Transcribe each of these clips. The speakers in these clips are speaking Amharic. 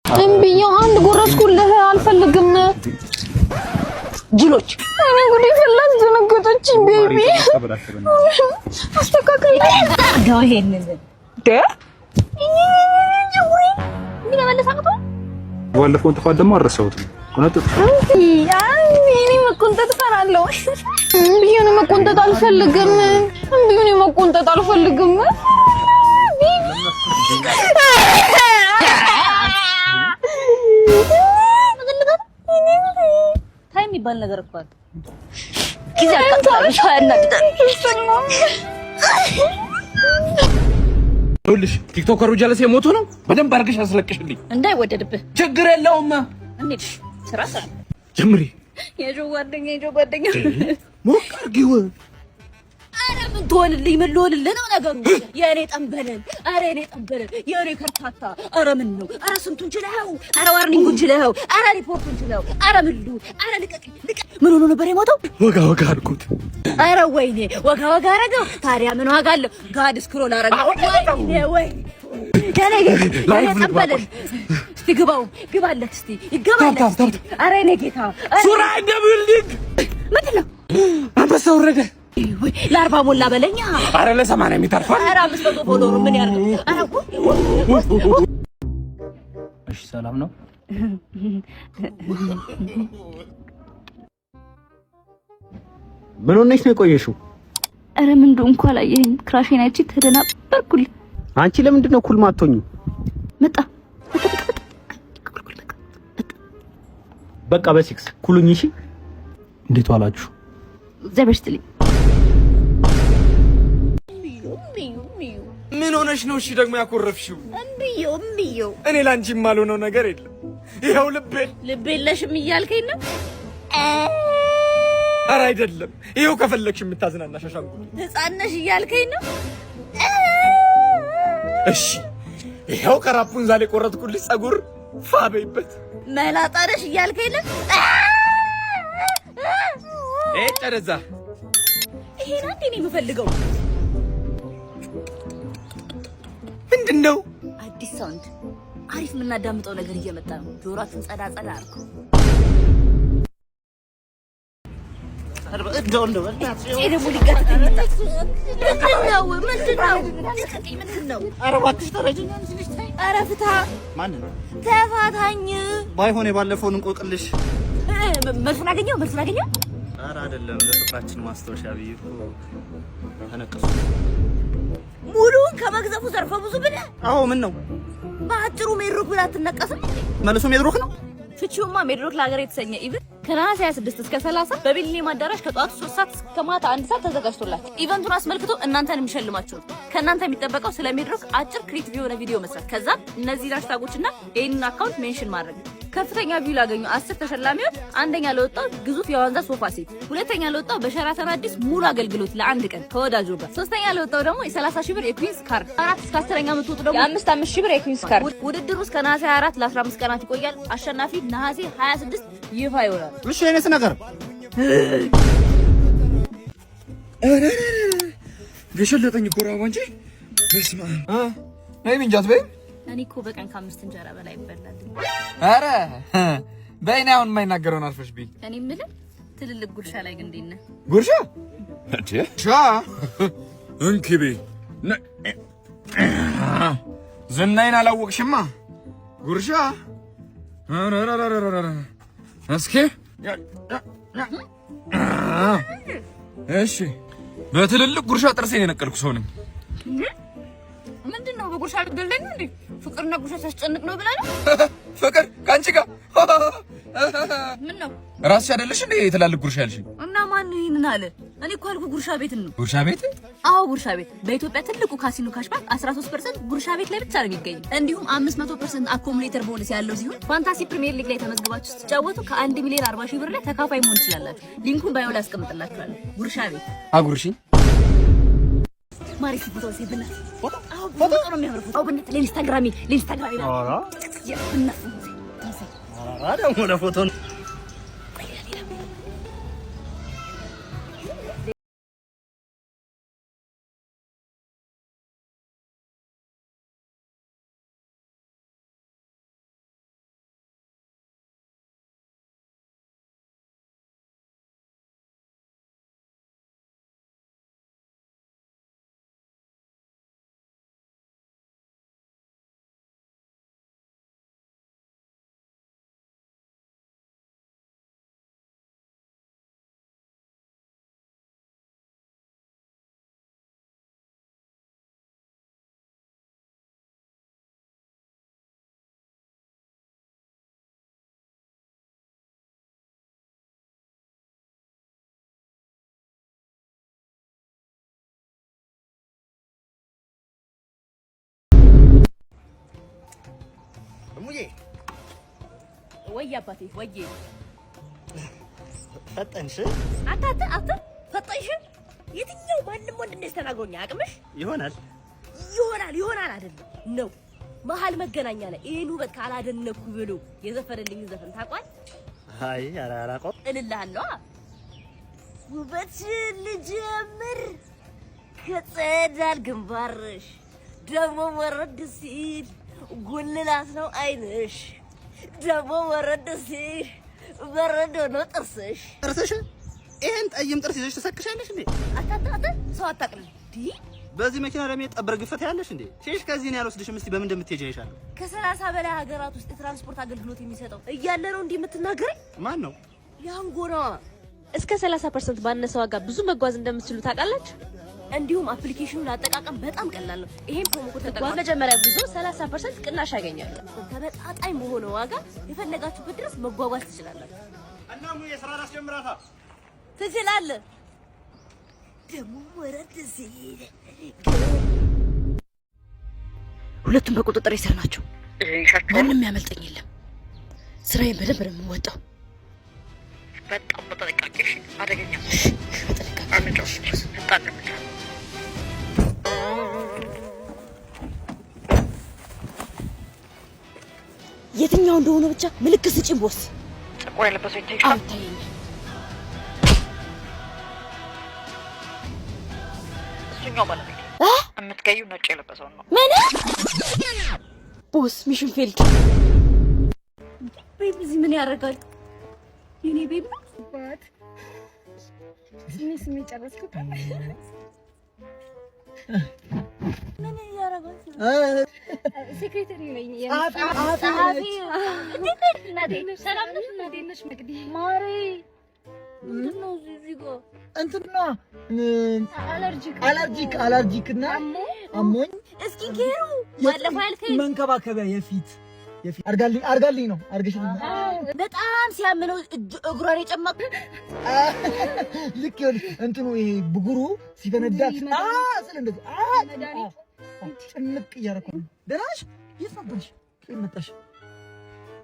እምቢዬው አንድ ጎረስኩልህ። አልፈልግም። ጅሎች። እኔ ጉዴ ፈላ። አስደነገጠችኝ። Baby፣ አስተካክል። አድርገው ይሄንን ደ ምን መመለስ አቅቶህ? ባለፈውን ጥፋት ደግሞ አልረሳሁትም። ቆነጥጥ። እኔ መቆንጠጥ እፈራለሁ። እምቢዬው እኔ መቆንጠጥ አልፈልግም። እምቢዬው እኔ መቆንጠጥ አልፈልግም። Baby። Time የሚባል ነገር እኮ አለ። ጊዜ አቃጥላል፣ ያናድዳል። ይኸውልሽ ቲክቶከሩ ጀለሴ ሞቶ ነው። በደንብ አድርገሽ አስለቅሽልኝ። እንዳይወደድብህ። ችግር የለውም። እንሂድ። ስራ ስራ። ጀምሪ። የጆ ጓደኛ፣ የጆ ጓደኛ። ሞቅ አድርጊው። ኧረ ምን ትሆንልኝ? ምን ልሆንልህ ነው ነገሩ? የእኔ ጠንበለል፣ ኧረ የእኔ ጠንበለል፣ የእኔ ከርታታ፣ ኧረ ምን ነው? ኧረ ስንቱን ችለኸው፣ ኧረ warning ኡን ችለኸው፣ ኧረ ሪፖርቱን ችለኸው፣ ኧረ ምን ልሁን? ኧረ ልቀቅኝ፣ ልቀቅ። ምን ሆኖ ነበር የሞተው? ወጋ ወጋ አልኩት። ኧረ ወይኔ፣ ወጋ ወጋ አረገው። ታዲያ ምን ዋጋ አለው? God scroll አረገው። ወይኔ ወይኔ፣ የኔ የኔ ጠንበለል፣ እስቲ ግባው፣ ግባለት፣ እስቲ ይገባለት። እስቲ ኧረ የኔ ጌታ፣ ሱራ in the building። ምንድን ነው? አንበሳ ወረደ። ወይ ለ40 ሞላ በለኛ። አረ ለ80 የሚተርፋል። ኧረ 500 follower ምን ያርገው? ኧረ እሺ፣ ሰላም ነው። ምን ሆነሽ ነው የቆየሽው? ኧረ ምን እንደሆንኩ አላየኸኝም። Crush ኤን አይቼ ተደናበርኩልህ። አንቺ ለምንድን ነው cool ማትሆኚው? መጣ። በቃ በሲክስ ኩሉኝ። እሺ። እንዴት ዋላችሁ? እግዚአብሔር ይስጥልኝ። ምን ሆነሽ ነው? እሺ ደግሞ ያኮረፍሽው? እምብዬው እምብዬው። እኔ ላንቺ የማልሆነው ነገር የለም። ይኸው ልቤ። ልብ የለሽም እያልከኝ ነው? ኧረ አይደለም። ይኸው ከፈለግሽ የምታዝናናሽ አሻንጉሊት። ህፃን ነሽ እያልከኝ ነው? እሺ፣ ይኸው ከራፑንዛል የቆረጥኩልሽ ጸጉር ፋ በይበት። መላጣ ነሽ እያልከኝ ነው? ጨረዛ። ይሄን አንዴ ነው የምፈልገው። ምንድን ነው? አዲስ sound፣ አሪፍ የምናዳምጠው ነገር እየመጣ ነው። ጆሯችሁን ጸዳ ጸዳ አድርጉ። ይሄ ደግሞ ሊጋትተኝ መጣ። ምንድን ነው? ምንድን ነው? ልቀቀኝ! ምንድን ነው? ኧረ እባክሽ ተረጂኝ። ኧረ ፍታ! ማንን? ተፋታኝ! ባይሆን የባለፈውን እንቆቅልሽ። መልሱን አገኘው? መልሱን አገኘው? ኧረ አይደለም፣ ለፍቅራችን ማስታወሻ ብዬ እኮ ተነቀሱ። ሙሉውን ከመግዘፉ ዘርፈ ብዙ ብለህ። አዎ፣ ምን ነው? በአጭሩ ሜድሮክ ብለህ አትነቀስም? መልሱ ሜድሮክ ነው። ፍቺውማ ሜድሮክ ለሀገር የተሰኘ event ከነሐሴ 26 እስከ 30 በሚሊኒየም አዳራሽ ከጠዋቱ 3 ሰዓት እስከ ማታ 1 ሰዓት ተዘጋጅቶላችሁ event ኡን አስመልክቶ እናንተን የሚሸልማችሁ ነው። ከእናንተ የሚጠበቀው ስለ ሜድሮክ አጭር creative የሆነ ቪዲዮ መስራት፣ ከዛ እነዚህ hashtag ኦች እና ይህንን account mention ማድረግ ነው። ከፍተኛ view ላገኙ 10 ተሸላሚዎች አንደኛ ለወጣው ግዙፍ የዋንዛ ሶፋ set፣ ሁለተኛ ለወጣው በሸራተን አዲስ ሙሉ አገልግሎት ለአንድ ቀን ከወዳጆ ጋር፣ ሶስተኛ ለወጣው ደግሞ የ30 ሺህ ብር የኩዊንስ ካርድ፣ አራት እስከ 10ኛ የምትወጡ ደግሞ የአምስት አምስት ሺህ ብር የኩዊንስ ካርድ። ውድድሩ እስከ ነሐሴ 24 ለ15 ቀናት ይቆያል። አሸናፊ ነሐሴ 26 ይፋ ይሆናል። እሺ አይነት ነገር። የሸለጠኝ እኮ ራባ እንጂ። በስመ አብ፣ ነይ ምንጃት በይ። እኔ እኮ በቀን ከአምስት እንጀራ በላይ ይበላል። ኧረ በይ ነይ፣ አሁን የማይናገረውን አርፈሽ ብይ። እኔ የምልህ ትልልቅ ጉርሻ ላይ ግን እንዴት ነህ? ጉርሻ ሻ እንኪ በይ። ዝናይን አላወቅሽማ። ጉርሻ እስኪ እሺ፣ በትልልቅ ጉርሻ ጥርሴን የነቀልኩ ሰው ነኝ። ምንድን ነው፣ በጉርሻ ልትገለኝ ነው እንዴ? ፍቅርና ጉርሻ ሲያስጨንቅ ነው ብለህ ነው? ፍቅር ከአንቺ ጋር። ምን ነው? ራስሽ አይደለሽ እንዴ ትላልቅ ጉርሻ ያልሽኝ? እና ማን ነው ይሄንን አለ? እኔ እኮ ያልኩህ ጉርሻ ቤትን ነው። ጉርሻ ቤት? አዎ፣ ጉርሻ ቤት በኢትዮጵያ ትልቁ ካሲኖ cashback 13% ጉርሻ ቤት ላይ ብቻ ነው የሚገኘው። እንዲሁም 500% accumulator bonus ያለው ሲሆን Fantasy Premier League ላይ ተመዝግባችሁ ስትጫወቱ ከ1 ሚሊዮን 40 ሺህ ብር ላይ ተካፋይ መሆን ትችላላችሁ። Link ኡን bio ላይ አስቀምጥላችኋለሁ። ጉርሻ ቤት። አጉርሽኝ። ማሪ ፎቶ ሴብና። አዎ፣ ፎቶ ነው የሚያምር ፎቶ። አዎ፣ በእናትህ ለኢንስታግራሜ ለኢንስታግራሜ። ኧረ በእናትህ ደግሞ ለፎቶ ነው። እሙዬ። ወይ አባቴ ወይ። ፈጠንሽ። አንተ አንተ አንተ ፈጠንሽ። የትኛው ማንም ወንድ እንደዚህ ተናግሮኝ አያውቅምሽ? ይሆናል። ይሆናል ይሆናል አይደለም ነው። መሀል መገናኛ ላይ ይሄን ውበት ካላደነኩ ብሎ የዘፈነልኝ ዘፈን ታውቋል? አይ ኧረ አላውቀውም። እልልሃለሁ። ውበትሽን ልጀምር ከጸዳል ግንባርሽ፣ ደግሞ ወረድ ሲል ጉልላት ነው አይንሽ፣ ደግሞ ወረድ ሲል በረዶ ነው ጥርስሽ። ጥርስሽ? ይሄን ጠይም ጥርስ ይዘሽ ተሰክሻለሽ እንዴ? አንተ አንተ ሰው አታውቅም እንዴ? በዚህ መኪና ለመሄድ ጠበር ግፈት ያለሽ እንዴ? ሼሽ ከዚህ እኔ አልወስድሽም። እስቲ በምን እንደምትሄጂ አይሻለሁ። ከ30 በላይ ሀገራት ውስጥ የትራንስፖርት አገልግሎት የሚሰጠው እያለ ነው እንዲህ የምትናገረኝ? ማን ነው? ያንጎና። እስከ 30% ባነሰ ዋጋ ብዙ መጓዝ እንደምትችሉ ታውቃላችሁ? እንዲሁም application ኑ ለአጠቃቀም በጣም ቀላል ነው። ይሄን promo code ተጠቅማችሁ በመጀመሪያ ጉዞ 30% ቅናሽ ያገኛሉ። ተመጣጣኝ በሆነ ዋጋ የፈለጋችሁበት ድረስ መጓጓዝ ትችላላችሁ። እና ሙዬ ስራ ላስጀምራታ። ትችላለህ። ደግሞ ወረድ ሲል ሁለቱም በቁጥጥር ስር ናቸው። ማንም ያመልጠኝ የለም። ስራዬን በደንብ ነው የምወጣው። በጣም በጥንቃቄ አደገኛ። በጥንቃቄ። ፈጣን እርምጃ። የትኛው እንደሆነ ብቻ ምልክት ስጪኝ boss። ጥቁር የለበሰው ይታይሻል? አዎ ይታየኛል። እሱኛው ባለቤቴ። የምትገዪው ነጭ የለበሰውን ነው። ምን boss? Mission failed። Babe እዚህ ምን ያደርጋል? የኔ babe ነው። ምን ያደርጋል? Secretary ነኝ። ጸሐፊ። እንዴት ነሽ እናቴ? ሰላም ነሽ እናቴ? ነሽ መቅዲ ማሬ? ምንድን ነው እዚህ ጋር? እንትና Allergic። Allergic እና አሞኝ። Skin care ኡ ባለፈው ያልከኝ? መንከባከቢያ የፊት የፊት አርጋልኝ አርጋልኝ ነው አርገሽልኝ። በጣም ሲያምነው እግሯን የጨመቁ። ልክ ይኸውልሽ እንትኑ ይሄ ብጉሩ ሲፈነዳ አ ስል እንደዚህ አ ጭምቅ እያደረኩ ነው። ደህና ነሽ? የት ነበርሽ? ከየት መጣሽ?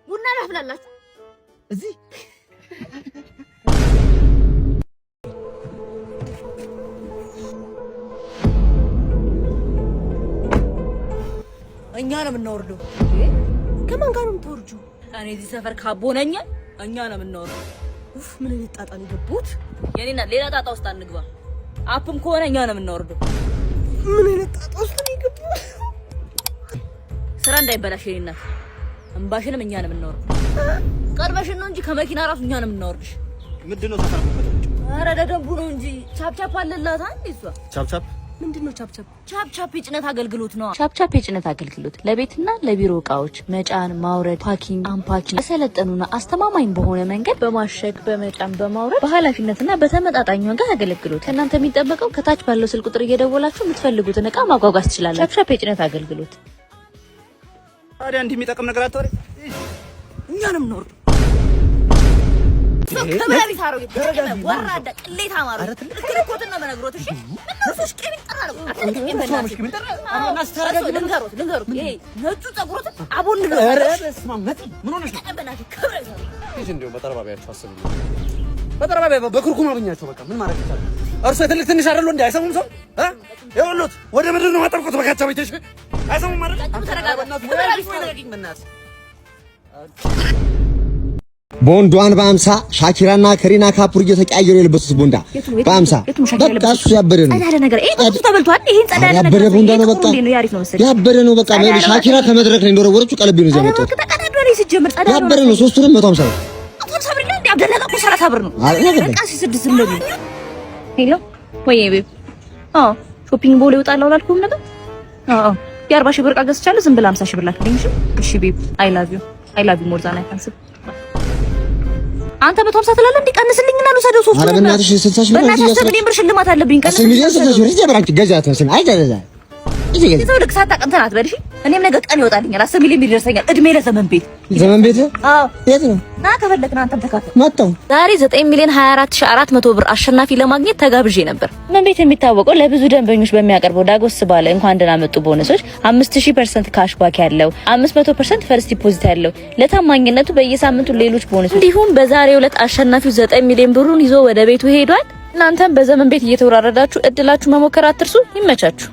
ቡና ላፍላላችሁ። እዚህ። እኛ ነው የምናወርደው። ከማን ጋር ነው የምታወርጂው? እኔ እዚህ ሰፈር ካቦ ነኝ። እኛ ነው የምናወርደው። ኡፍ ምን አይነት ጣጣ ነው የገቡት? የኔና ሌላ ጣጣ ውስጥ አንግባ። App ም ከሆነ እኛ ነው የምናወርደው። ምን አይነት ጣጣ ውስጥ ነው የገቡት? ስራ እንዳይበላሽ የኔ እናት፣ እንባሽንም እኛ ነው የምናወርደው። ቀድመሽን ነው እንጂ ከመኪና ራሱ እኛ ነው የምናወርድሽ። ምንድን ነው ሰፈር የምትፈጠው? ኧረ ለደንቡ ነው እንጂ ቻፕቻፕ አለላት አንዴ እሷ። ቻፕቻፕ? ምንድን ነው ቻፕቻፕ? ቻፕቻፕ የጭነት አገልግሎት ነው። ቻፕቻፕ የጭነት አገልግሎት ለቤትና ለቢሮ እቃዎች መጫን፣ ማውረድ፣ packing፣ unpacking በሰለጠኑና አስተማማኝ በሆነ መንገድ በማሸግ፣ በመጫን፣ በማውረድ በኃላፊነትና በተመጣጣኝ ዋጋ ያገለግሉት። ከእናንተ የሚጠበቀው ከታች ባለው ስልክ ቁጥር እየደወላችሁ የምትፈልጉትን እቃ ማጓጓዝ ትችላላችሁ። ቻፕቻፕ የጭነት አገልግሎት። ታዲያ እንዲህ የሚጠቅም ነገር አታወሪ። እኛ ነው የምናወርደው። ክብረ ቢስ አሮጊት፣ ወራዳ ቅሌታም አሮጊት፣ ልክልኮትን ነው የምነግሮት። እሺ እነሱ ቅቤ ይጠራ ነው። አትልቅም በእናትህ። ልንገሮት ልንገሮት፣ ይሄ ነጩ ፀጉሮትን አቦን ነው። ኧረ በስመ አብ መጥ ምን ሆነሽ ነው? በእናትህ ክብረ ቢስ አሮጊት። ልጅ እንዲያው በጠረባቢያቸው አስብልኝ። በጠረባቢያ በኩርኩም አገኛቸው። በቃ ምን ማድረግ ይቻላል? እርሶ የትልቅ ትንሽ አይደሉ እንዴ? አይሰሙም ሰው እ ይኸውልዎት ወደ ምድር ነው ማጠርቁት። በካቻ ቤትሽ አይሰሙም አይደል? ተረጋጋ። ክብረ ቢስ አሮጊት። ቦንዷን በ50 ሻኪራና ከሪና ካፑር እየተቀያየሩ የለበሱት ቦንዳ በ50። በቃ እሱ ያበደ ነው። ጸዳ ያለ ነገር ይሄ ጥቁሩ ተበልቷል። ይሄን ጸዳ ያለ ነገር ያበደ ቦንዳ ነው። በቃ ጥቁሩ እንዴት ነው? ያሪፍ ነው መሰለኝ። ያበደ ነው። በቃ ሻኪራ ከመድረክ ላይ እንደወረወረችው ቀለቤ ነው ይዛ የመጣሁት። ተቀዳዷል። ሲጀምር ጸዳ ያለ ያበደ ነው። ሶስቱንም 150 ነው። 150 ብር ነው እንዴ? አብደላ እኮ 30 ብር ነው። አረ እኔ ገባኝ። በቃ ስድስት ዝም ብሎ። Hello ወይ babe። አዎ shopping ቦሌ እወጣለሁ አላልኩም ነበር? አዎ የ40 ሺህ ብር ዕቃ ገዝቻለሁ። ዝም ብለህ 50 ሺህ ብር ላክልኝ። እሺ እሺ babe፣ I love you, I love you more than I can say። አንተ 150 ትላለህ እንዴ? ቀንስልኝና ልውሰደው ሶስቱን። ኧረ በእናትሽ 60 ሺህ ብር በእናትሽ 10 ሚሊዮን ብር ሽልማት አለብኝ። 10 ሚሊዮን 60 ሺህ ብር ይጀምራል። አንቺ ገዢ አትመስልም። አይ ገዛ እዚህ ገዛ ሰው ልክ ሳታውቅ እንትን አትበል። እሺ እኔም ነገ ቀን ይወጣልኛል። 10 ሚሊዮን ብር ይደርሰኛል። እድሜ ለዘመን ቤት። ዘመን ቤት? አዎ። የት ነው? ና ከፈለክ ና፣ አንተም ተካፈል። መጣሁ። ዛሬ 9 ሚሊዮን 24,400 ብር አሸናፊ ለማግኘት ተጋብዤ ነበር። ዘመን ቤት የሚታወቀው ለብዙ ደንበኞች በሚያቀርበው ዳጎስ ባለ እንኳን ደህና መጡ ቦነሶች፣ 5000% cash back ያለው፣ 500% first deposit ያለው፣ ለታማኝነቱ በየሳምንቱ ሌሎች ቦነሶች፣ እንዲሁም በዛሬው ዕለት አሸናፊው 9 ሚሊዮን ብሩን ይዞ ወደ ቤቱ ሄዷል። እናንተም በዘመን ቤት እየተወራረዳችሁ እድላችሁ መሞከር አትርሱ። ይመቻችሁ።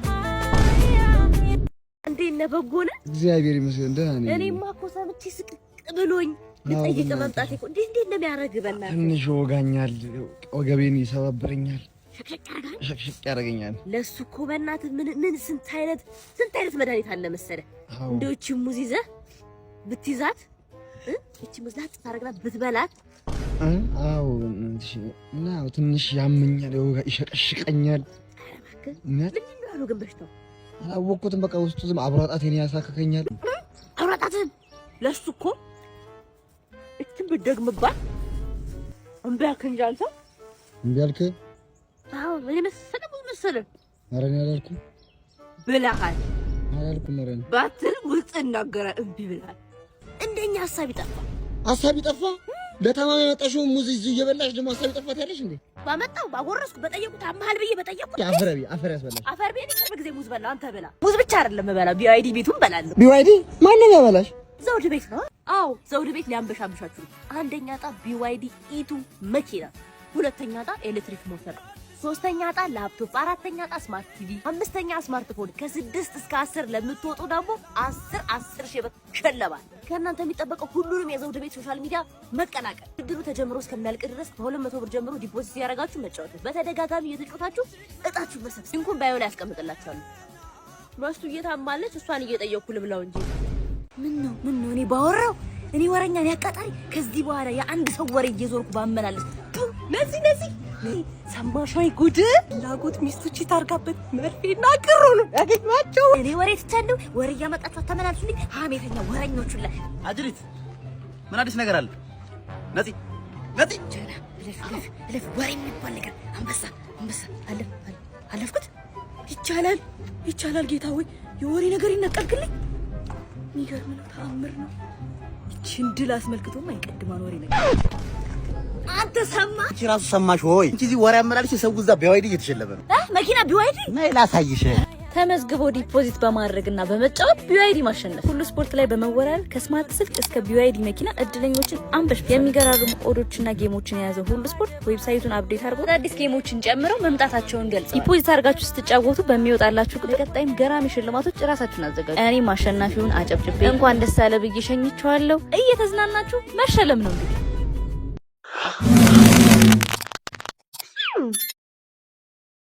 እንዴት ነህ? በጎ ነህ? እግዚአብሔር ይመስገን ደህና ነኝ። እኔማ እኮ ሰምቼ ስቅቅ ብሎኝ ልጠይቅ መምጣቴ እኮ። እንዴት እንዴት ነው የሚያደርግህ? በእናትህ። ትንሽ ወጋኛል፣ ወገቤን ይሰባብረኛል፣ ሸቅሸቅ ያደርግሃል። ሸቅሸቅ ያደርገኛል። ለእሱ እኮ በእናትህ ምን ምን ስንት አይነት መድኃኒት አለ መሰለህ። እንደው ይህቺ ሙዝ ይዘህ ብትይዛት ይህቺ ሙዝ ላጥ ታደርግላት ብትበላት። አዎ፣ እና ትንሽ ያመኛል፣ ይሸቀሽቀኛል። ኧረ እባክህ፣ ምንድን ነው ያለው ግን በሽታው? አላወቅኩትም። በቃ ውስጡ ዝም አብሮ ጣቴን ያሳክከኛል። አውራ ጣትህን ለእሱ እኮ እችን ብትደግምባት እምቢ አልክ እንጂ አንተ። እምቢ አልክ? አዎ፣ እኔ መሰለህ ብዙ መሰለህ። ኧረ እኔ አላልኩም። ብለሃል። አላልኩም። ኧረ እኔ ባትልም ውስጥ እናገራል። እምቢ ብለሃል። እንደኛ ሀሳብ ይጠፋ። ሀሳብ ይጠፋ። ለታማሚ ያመጣሽውን ሙዝ ይዙ እየበላሽ ደግሞ ሀሳብ ይጠፋ ትያለሽ እንዴ? ባመጣው ባጎረስኩ በጠየቁት አመሃል ብዬ በጠየቁት። አፈር ብዬ አፈር ያስበላሽ። አፈር ብዬ ቅርብ ጊዜ ሙዝ በላሁ። አንተ ብላ። ሙዝ ብቻ አይደለም የምበላው፣ BYD ቤቱን በላለሁ። BYD ማንም ያበላሽ? ዘውድ ቤት ነው። አዎ፣ ዘውድ ቤት ሊያንበሻብሻችሁ ነው። አንደኛ ዕጣ BYD E2 መኪና፣ ሁለተኛ ዕጣ ኤሌክትሪክ ሞተር፣ ሶስተኛ ዕጣ ላፕቶፕ፣ አራተኛ ዕጣ smart TV፣ አምስተኛ ስማርትፎን። ከ6 እስከ 10 ለምትወጡ ደግሞ 10 10 ሺህ ብር ሽልማት። ከእናንተ የሚጠበቀው ሁሉንም የዘውድ ቤት social media መቀላቀል። ውድድሩ ተጀምሮ እስከሚያልቅ ድረስ በ200 ብር ጀምሮ deposit ያደረጋችሁ መጫወት ነው። በተደጋጋሚ እየተጫወታችሁ እጣችሁ መሰብሰብ። Link ኡን bio ላይ ያስቀምጥላችኋለሁ። መስቱ እየታማለች፣ እሷን እየጠየኩ ልብላው እንጂ። ምን ነው ምን ነው፣ እኔ ባወራው እኔ ወረኛ ነኝ አቃጣሪ። ከዚህ በኋላ የአንድ ሰው ወሬ እየዞርኩ ባመላለስ ነዚህ ነዚህ ሰማሽ ወይ ጉድ? ፍላጎት ሚስቶች ታርጋበት መርፌና ክሩ ነው ያገኟቸው። እኔ ወሬ ትቻለሁ። ወሬ እያመጣችሁ አታመላልሱልኝ። ሀሜተኛ ወረኞቹ ላይ። አጅሪት፣ ምን አዲስ ነገር አለ? ነፂ፣ ነፂ። እለፍ እለፍ እለፍ። ወሬ የሚባል ነገር አንበሳ አንበሳ አለፍ አለፍኩት። ይቻላል ይቻላል። ጌታ ሆይ የወሬ ነገር ይነቀልክልኝ። የሚገርም ነው፣ ተአምር ነው። ይቺን ድል አስመልክቶም አይቀድማን ወሬ ነገር አንተ ሰማ። አንቺ ራሱ ሰማሽ ሆይ? አንቺ እዚህ ወሬ አመላልሽ፣ ሰው እዛ BYD እየተሸለመ ነው። መኪና BYD? ነይ ላሳይሽ። ተመዝግቦ deposit በማድረግና በመጫወት BYD ማሸነፍ። ሁሉ ስፖርት ላይ በመወራረድ ከ smart ስልክ እስከ BYD መኪና እድለኞችን አንበሽ። የሚገራርሙ odd ኦችና game ኦችን የያዘው ሁሉ ስፖርት website ኡን update አድርጎ አዳዲስ game ኦችን ጨምረው መምጣታቸውን ገልጸዋል። Deposit አድርጋችሁ ስትጫወቱ በሚወጣላችሁ ቁጥር ለቀጣይም ገራሚ ሽልማቶች ራሳችሁን አዘጋጁ። እኔም አሸናፊውን አጨብጭቤ እንኳን ደስ አለ ብዬ ሸኝቼዋለሁ። እየተዝናናችሁ መሸለም ነው እንግዲህ።